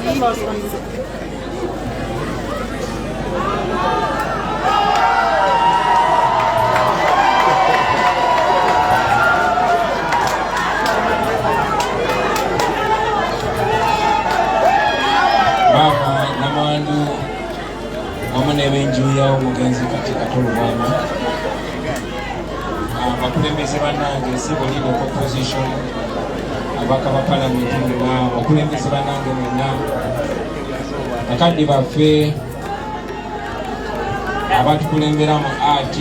Maama namwandu wamu n'eb'enju y'omugenzi kati Kato Lubwama, abakulembeze bannange, sebo leader of opposition, ababaka ba palamenti mwenna, abakulembeze bannange mwenna, bakadde baffe abatukulembera mu art,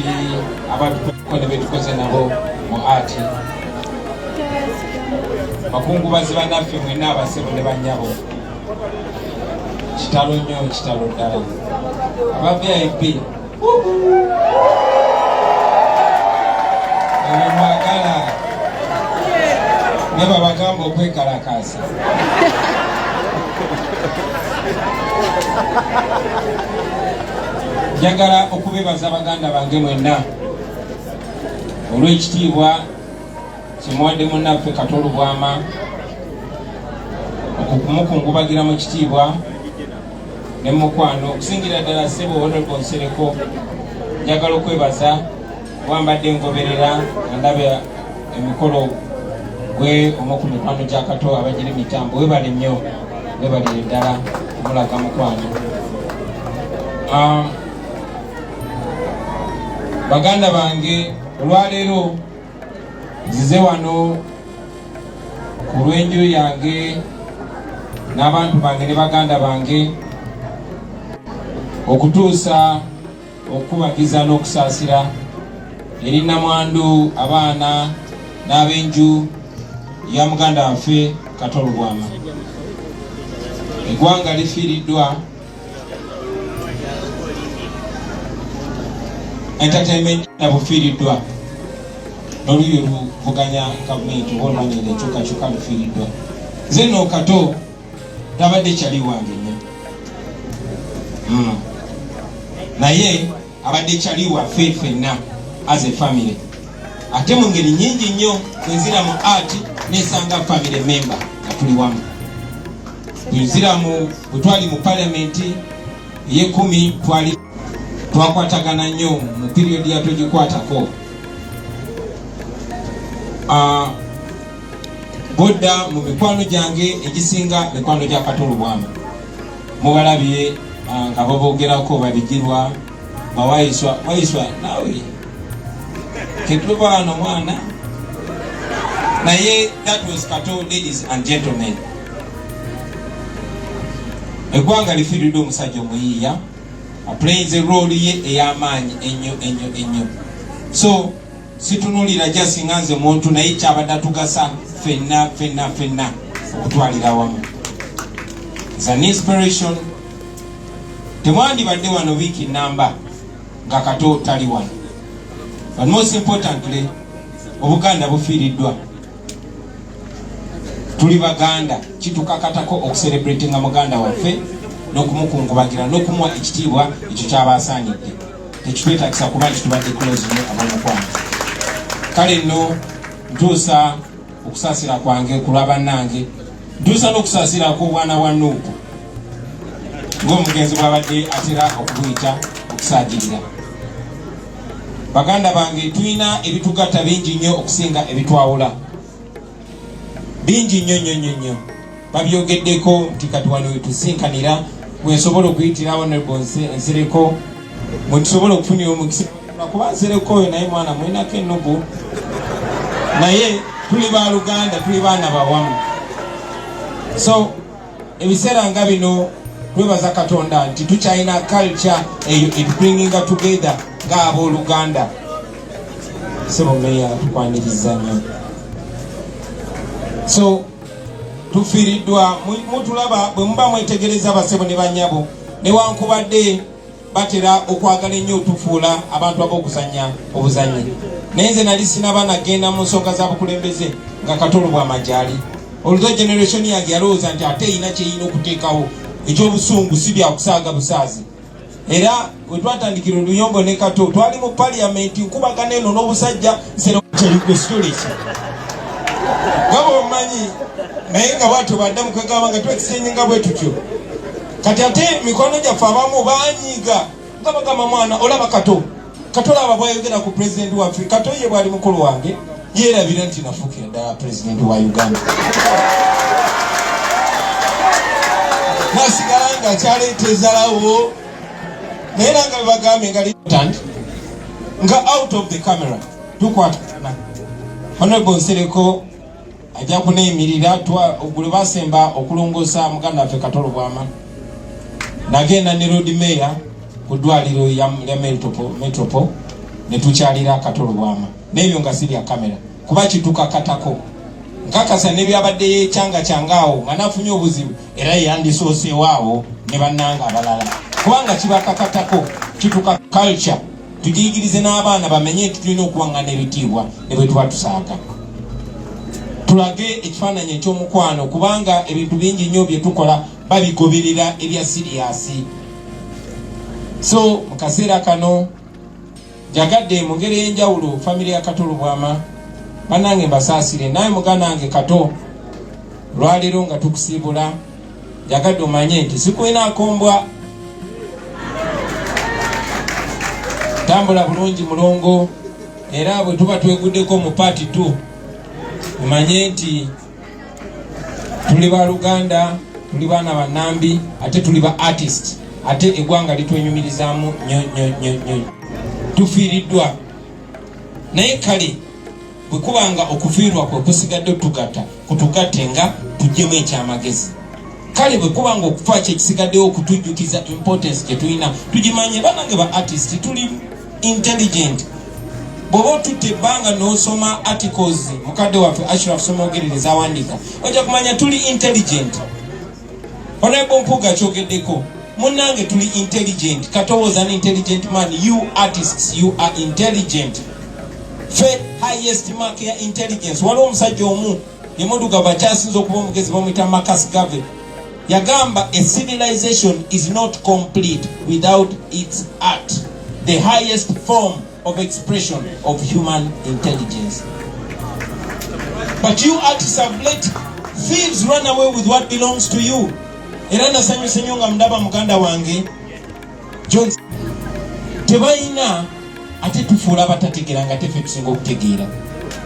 abatuko ne betukoze nabo mu art, bakungubazi bannaffe mwenna, abasebo ne bannyabo, kitalo nnyo, kitalo ddala. Aba VIP ebyo mwagala ne babagamba okwekalakaasa. Njagala okubebaza baganda bange mwenna olw'ekitiibwa kyemuwadde munnaffe Kato Lubwama okumukungubagira mu kitiibwa ne mukwano. Okusingira ddala ssebo Honorable Nsereko, njagala okwebaza wambadde ngoberera nga ndaba emikolo gwe omu ku mikwano gya Kato abagiri mitambo. Webale nnyo, webalire ddala kumulaga mukwano. Baganda bange, olwaleero nzize wano ku lw'enju yange n'abantu bange ne baganda bange okutuusa okukubagiza n'okusaasira eri namwandu, abaana n'ab'enju ya muganda waffe Kato Lubwama. Eggwanga lifiiriddwa entertainment nabufiiriddwa n'oluyi oluvuganya gavumenti oba olwanirira enkyukakyuka lufiiriddwa. Nze no Kato tabadde kyali wange nnyo, naye abadde kyali waffe ffenna as a family, ate mu ngeri nyingi nnyo. Bwenzira mu art nesanga family member nga tuli wamu. Bwenzira mu bwe twali mu palamenti ey'ekumi, twali twakwatagana nnyo mu period ya togikwatako. Bodda mu mikwano gyange egisinga mikwano gya Kato Lubwama, mubalabye nga babogerako, babigirwa bawayiswa wayiswa naawe ketuva wano mwana, naye that was Kato. Ladies and gentlemen, eggwanga lifiiriddwa omusajja omuyiiya aplayinze role ye ey'amaanyi ennyo ennyo ennyo. So situnulira just nga nze muntu, naye kyabadde atugasa ffenna ffenna ffenna okutwalira awamu is an inspiration. Temwandibadde wano wiiki namba nga Kato tali wano. But most importantly, Obuganda bufiiriddwa. Tuli Baganda, kitukakatako okucelebratinga muganda waffe n'okumukungubagira n'okumuwa ekitiibwa ekyo kyaba asaanidde. Tekitwetagisa kuba nti tubadde close nnyo, ab'omukwano. Kale nno ntuusa okusaasira kwange ku lwa bannange, ntuusa n'okusaasira kw'obwana bwa NUP ng'omugenzi bw'abadde atera okubuyita okusaagirira. Baganda bange, tulina ebitugatta bingi nnyo okusinga ebitwawula, bingi nnyo nnyo nnyo nnyo. Babyogeddeko nti kati wano wetusinkanira, wensobola okuyitira Honorable Nsereko, mwetusobola okufunira omukisa, kuba Nsereko oyo naye mwana mulinako ennugu, naye tuli baluganda, tuli baana bawamu. So ebiseera nga bino twebaza Katonda nti tukyalina culture eyo etubringinga together ng'abooluganda. Sebo meya, tukwaniriza nnyo. So tufiiriddwa. Mutulaba bwe muba mwetegereza, basebo ne banyabo, newankubadde batera okwagala ennyo otufuula abantu ab'okuzanya obuzanyi, naye nze nali sinaba nagenda mu nsonga za bukulembeze nga Kato Lubwama gyali. Oluzo generation yange yalowooza nti ate erina kyeyina okuteekawo ekyobusungu, si byakusaaga busaazi. Era we twatandikira oluyombo ne Kato, twali mu parliament, nkubagana eno n'obusajja nseregwe situleki nga bwomanyi. Naye nga bwatyo badda mu kwegamba nga twekisenye nga bwe tutyo. Kati ate mikwano gyaffe abamu banyiiga nga bagamba, mwana olaba Kato, Kato olaba bwayogera ku pulezidenti waffe. Kato ye bwali mukulu wange, yeerabira nti nafuukira ddala pulezidenti wa Uganda, nasigala nga akyaleeta ezalawo. Naye era nga bebagambye nga nga out of the camera tukwatagana. Honorable Nsereko ajja kuneeyimirira. Gwe basemba okulongoosa muganda waffe Kato Lubwama, nagenda ne Lord Mayor ku ddwaliro lya Metropole ne tukyalira Kato Lubwama, n'ebyo nga si bya kamera kuba kitukakatako. Nkakasa nebyabadde yekyanga kyangaawo nga nafunye obuzibu, era yandisooseewo awo ne bannanga abalala, kubanga kibakakatako. Kituka culture tugiyigirize n'abaana bamenye nti tulina okuwaŋŋana ebitiibwa ne bwe tuba tusaaga, tulage ekifaananyi eky'omukwano, kubanga ebintu bingi nnyo bye tukola babigoberera ebya serious. So mu kaseera kano njagadde mu ngeri ey'enjawulo famire ya Kato Lubwama, bannange, mbasaasire. Naye muganda wange Kato, lwaleero nga tukusiibula, njagadde omanye nti sikulinaako mbwa. Tambula bulungi, mulongo, era bwe tuba tweguddeko mu part 2, omanye nti tuli baluganda, tuli baana bannambi, ate tuli ba artist, ate eggwanga litwenyumirizaamu nnyo nnyo nnyo nnyo. Tufiiriddwa, naye kale bwe kubanga okufiirwa kwe kusigadde tugatta kutugatte nga tuggyemu ekyamagezi. Kale bwe kubanga okufa kye kisigaddewo okutujjukiza importance gye tulina, tugimanye. Banange ba artist, tuli intelligent. Bw'oba otutte ebbanga n'osoma articles mukadde waffe Ashraf Ssemwogerere zawandiika, ojja kumanya tuli intelligent. Honorable Mpuuga kyogeddeko, munnange, tuli intelligent. Kato was an intelligent man. You artists, you are intelligent. Fe highest mark ya intelligence. Waliwo omusajja omu emuddugavu akyasinza okuba omugezi, bamuyita Marcus Garvey. Yagamba, "A civilization is not complete without its art, the highest form of expression of human intelligence." But you artists have let thieves run away with what belongs to you. Era nasanyuse nnyo nga mundaba muganda wange John. Tebalina, ate tufuula abatategeera nga tefe tusinga okutegeera.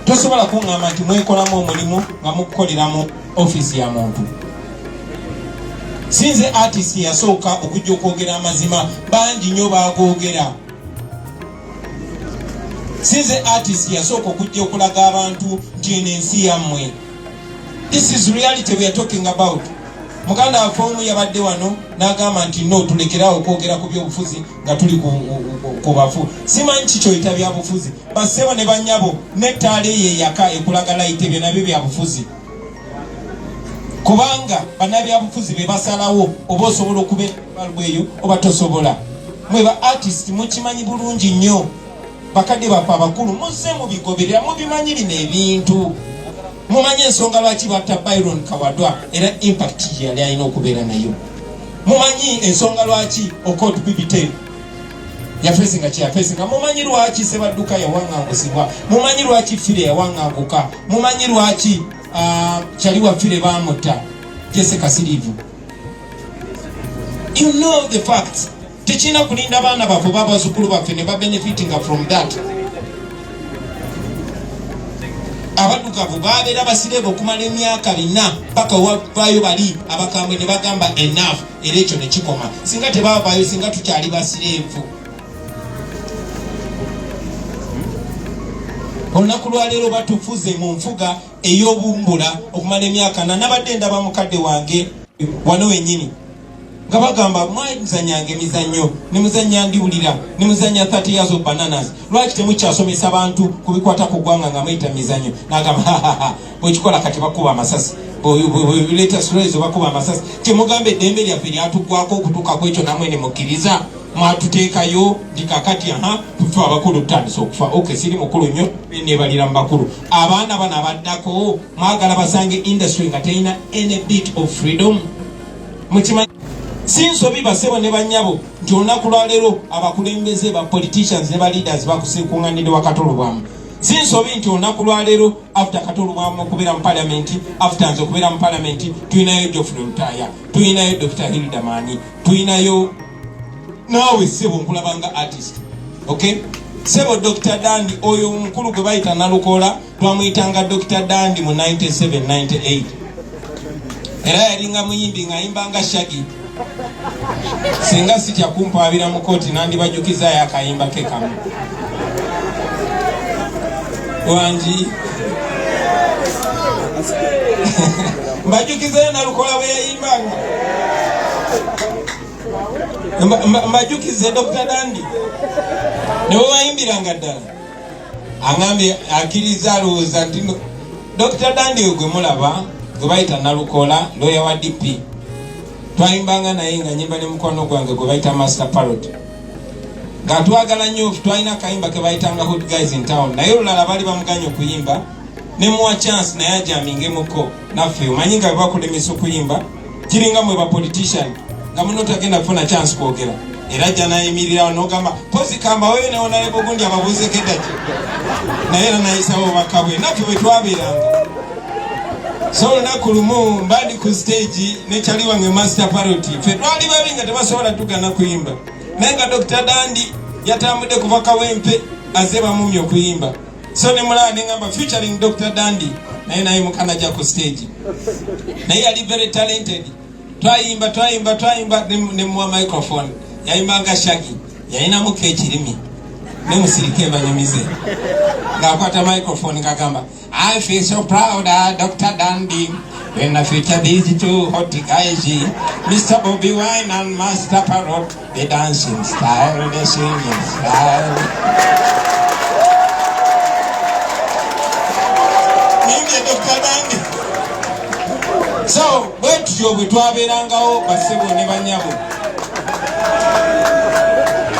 Tosobola kuŋŋamba nti mwekolamu omulimu nga mukukolera mu ofiisi ya muntu. Sinze artist yasooka okujja okwogera amazima, bangi nnyo bagoogera. Sinze artist yasooka okujja okulaga abantu nti eno ensi yammwe. This is reality we are talking about. Muganda waffe omu yabadde wano n'agamba nti no, tulekerawo okwogera ku byobufuzi nga tuli ku bafu. Simanyi kikyoyita byabufuzi. Bassebo ne bannyabo, n'ettaala eyo eyaka ekulaga light, ebyo nabyo byabufuzi, kubanga bannabyabufuzi be basalawo oba osobola okubeera eyo oba tosobola. Mwe ba artist mukimanyi bulungi nnyo. Bakadde baffe abakulu, muzze mubigoberera, mubimanyi bino ebintu. Mumanyi ensonga lwaki batta Byron Kawadwa, era impact gye yali alina okubeera nayo. Mumanyi ensonga lwaki Okot P'Bitek yafesinga kyeyafesinga. Mumanyi lwaki Sebadduka yawaŋŋangusibwa. Mumanyi lwaki Fire yawaŋŋanguka. Mumanyi lwaki kyali wa Fire bamutta, Jesse Kasirivu. You know the facts. Tekirina kulinda baana baffe oba abazzukulu baffe ne babenefitinga from that. Abaddugavu babeera ba slave okumala emyaka 400 paka wavaayo bali abakambwe ne bagamba enough, era ekyo ne kikoma. Singa tebavaayo, singa tukyali ba slave. Olunaku lwaleero batufuze mu nfuga ey'obumbula okumala emyaka 4. Nabadde ndaba mukadde wange wano wennyini nga bagamba, mwazanyanga emizannyo ne muzannya ndiwulira ne muzannya 30 years of bananas, lwaki temukyasomesa bantu ku bikwata ku ggwanga nga muyita mizannyo? Nagamba, bwekikola kati bakuba amasasi, bweleeta stories bakuba amasasi. Kyemugamba eddembe lyaffe lyatuggwako okutuuka ku ekyo, namwe ne mukkiriza mwatuteekayo nti kakati aha tufe abakulu tutandise okufa. Ok, siri mukulu nnyo, nebalira mu bakulu. Abaana bano abaddako mwagala basange industry nga terina any bit of freedom. Mukimanyi si nsobi, basebo ne bannyabo, nti olunaku lwaleero abakulembeze ba politicians ne ba leaders bakusikuŋŋanidde wa Kato Lubwama. Si nsobi nti olunaku lwaleero after Kato Lubwama okubeera mu palamenti, after nze okubeera mu palamenti, tulinayo Geoffrey Lutaaya, tulinayo Dr Hilda Maanyi, tulinayo naawe ssebo nkulaba nga artist. Okay, ssebo Dr Dandi oyo omukulu gwe bayita Nalukoola twamuyitanga Dr Dandi mu 97 98, era yalinga muyimbi ng'ayimba nga Shaggy. Singa sitya kumpaabira mu kooti nandibajukizayo akayimba ke kamu wangi mbajukizayo Nalukola bwe yayimbanga, mbajukize Dr Dandi ne bwe wayimbiranga ddala. Aŋambye akkiriza alowooza nti Dr Dandi gwe mulaba gwe bayita Nalukola, looya wa DP, twayimbanga naye nga nyimba ne mukwano gwange gwe bayita Master Parrot, nga twagala nnyo. Twalina akayimba ke bayitanga Hood Guys in Town, naye olulala baali bamuganya okuyimba, nemuwa chance naye ajamingemuko naffe. Omanyi nga bwebakulemesa okuyimba kiringa mwe ba politician nga muno tagenda kufuna chance kwogera, era ajja nayimirirawo nogamba pozi kambaweyo ne honorable gundi ababuuzeko eddaki, naye era nayisawo obubaka bwe. Naffe bwe twabeeranga. So olunaku lumu mbandi ku stage ne kyali wange Master Parrot, ffe twali babi nga tebasobola tugana kuyimba, naye nga Dr Dandi yatambudde kuva Kawempe aze bamumye okuyimba. So ne mulaba ne ngamba featuring Dr Dandi, naye naye mukana ajja ku stage, naye yali very talented. Twayimba twayimba twayimba, ne muwa microphone, yayimba nga Shaggy, yalinamuko ekirimi ne musirike banyumize ng'akwata microphone ng'agamba, "I feel so proud, Dr. Dandy, when I feature these two hot guys, Mr. Bobby Wine and Master Parrot, the dancing style, the singing style." Nimbye Dr. Dandy. So bwe tutyo bwe twabeerangawo, bassebo ne bannyabo,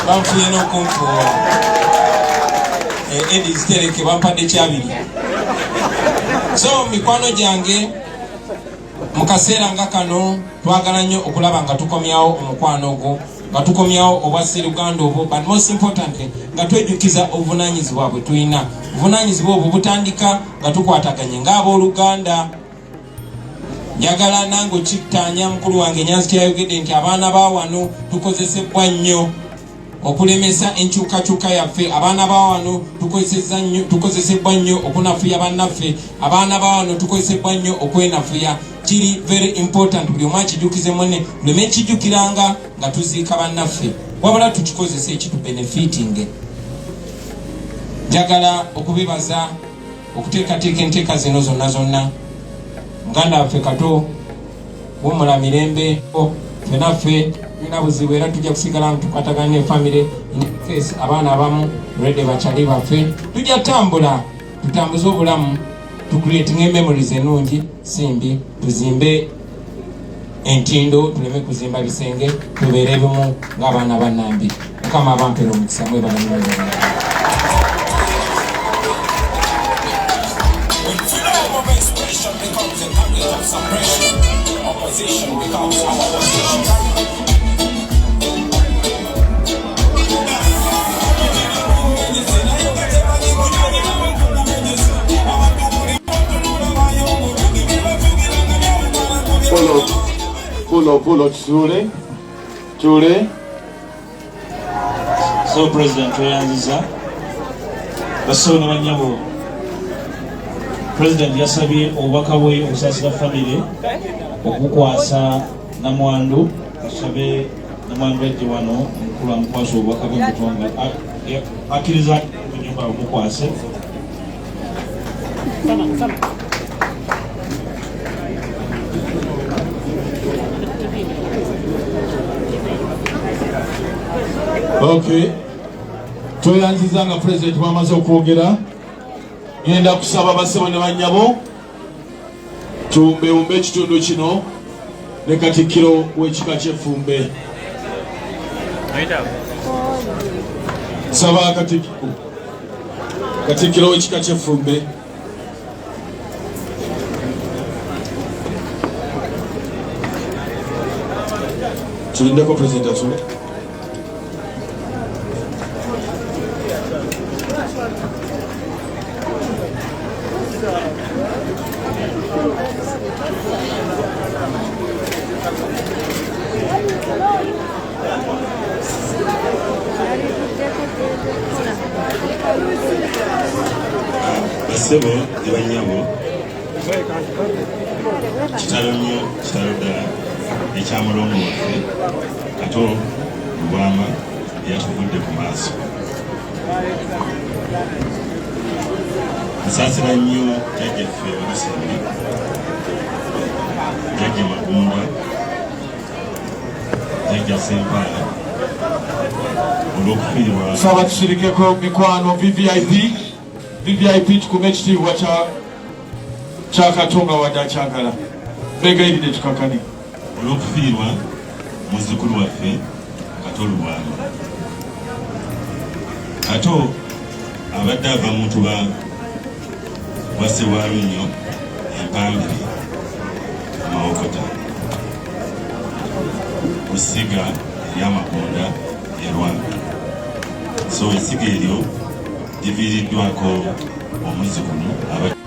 banfuye n'okunfuuwa. Edi zitereke bampadde kyabiri. So mikwano gyange, mu kaseera nga kano twagala nnyo okulaba nga tukomyawo omukwano ogwo, nga tukomyawo obwa sseruganda obwo, but most importantly nga twejjukiza obuvunaanyizibwa bwe tulina. Obuvunaanyizibwa obwo butandika nga tukwataganye ng'abooluganda. Njagala nange okkittaanya mukulu wange Nyanzi kyeyayogedde nti abaana ba wano tukozesebwa nnyo okulemesa enkyukakyuka yaffe. Abaana ba wano tukozesebwa nnyo okunafuya bannaffe. Abaana ba wano tukozesebwa nnyo okwenafuya. Kiri very important buli omu akijukize munne, tuleme kijjukiranga nga tuziika bannaffe, wabula tukikozesa ekitubenefitinge. Njagala okubebaza okuteekateeka enteeka zino zonna zonna. Muganda waffe Kato, wumula mirembe. Fenaffe tulina buzibu era tujja kusigala nga tukwatagana ne famire. In case abaana abamu rede bakyali baffe, tujja tambula tutambuze obulamu, tucreatinge memories ennungi simbi, tuzimbe entindo, tuleme kuzimba bisenge, tubeere bimu ng'abaana bannambi. Mukama abampera omukisa, mwebale. When freedom of expression becomes a target of suppression, opposition becomes our position. Pulo, pulo, pulo, tutuule, tuule. So President tweyanziza, bassebo ne bannyabo. President yasabye obubaka bwe okusaasira famire okukwasa namwandu. Asabe namwandu ajje wano, omukulu amukwasa obubaka bwe mutonga akkiriza mu nyumba omukwase. Okay. Tweyanziza nga President bwamaze okwogera, ngenda kusaba basebo ne bannyabo tuwumbewumbe ekitundu kino ne Katikkiro w'ekika ky'Effumbe. Nsaba Katikkiro w'ekika ky'Effumbe. Tulindeko President atule. Bassebo ne bannyabo, kitalo nnyo, kitalo ddala ekya mulongo waffe Kato Lubwama eyatuvudde ku maaso. Nsaasira nnyo jjajjaffe Walusimbi, jjajja Magunda, jjajja Ssempaala olw'okufiirwa. Saba tusirikeko mikwano VVIP, VVIP, tukume ekitiibwa kya Katonga wadde akyagala. Begayiridde tukakane. Olw'okufiirwa muzzukulu waffe Kato Lubwama. Kato abadde ava mu mutuba gwa Ssebwalunnyo Empambire Mawokota ku ssiga ery'Amakonda e Rwanda. So essiga eryo liviiriddwako omuzzukulu aba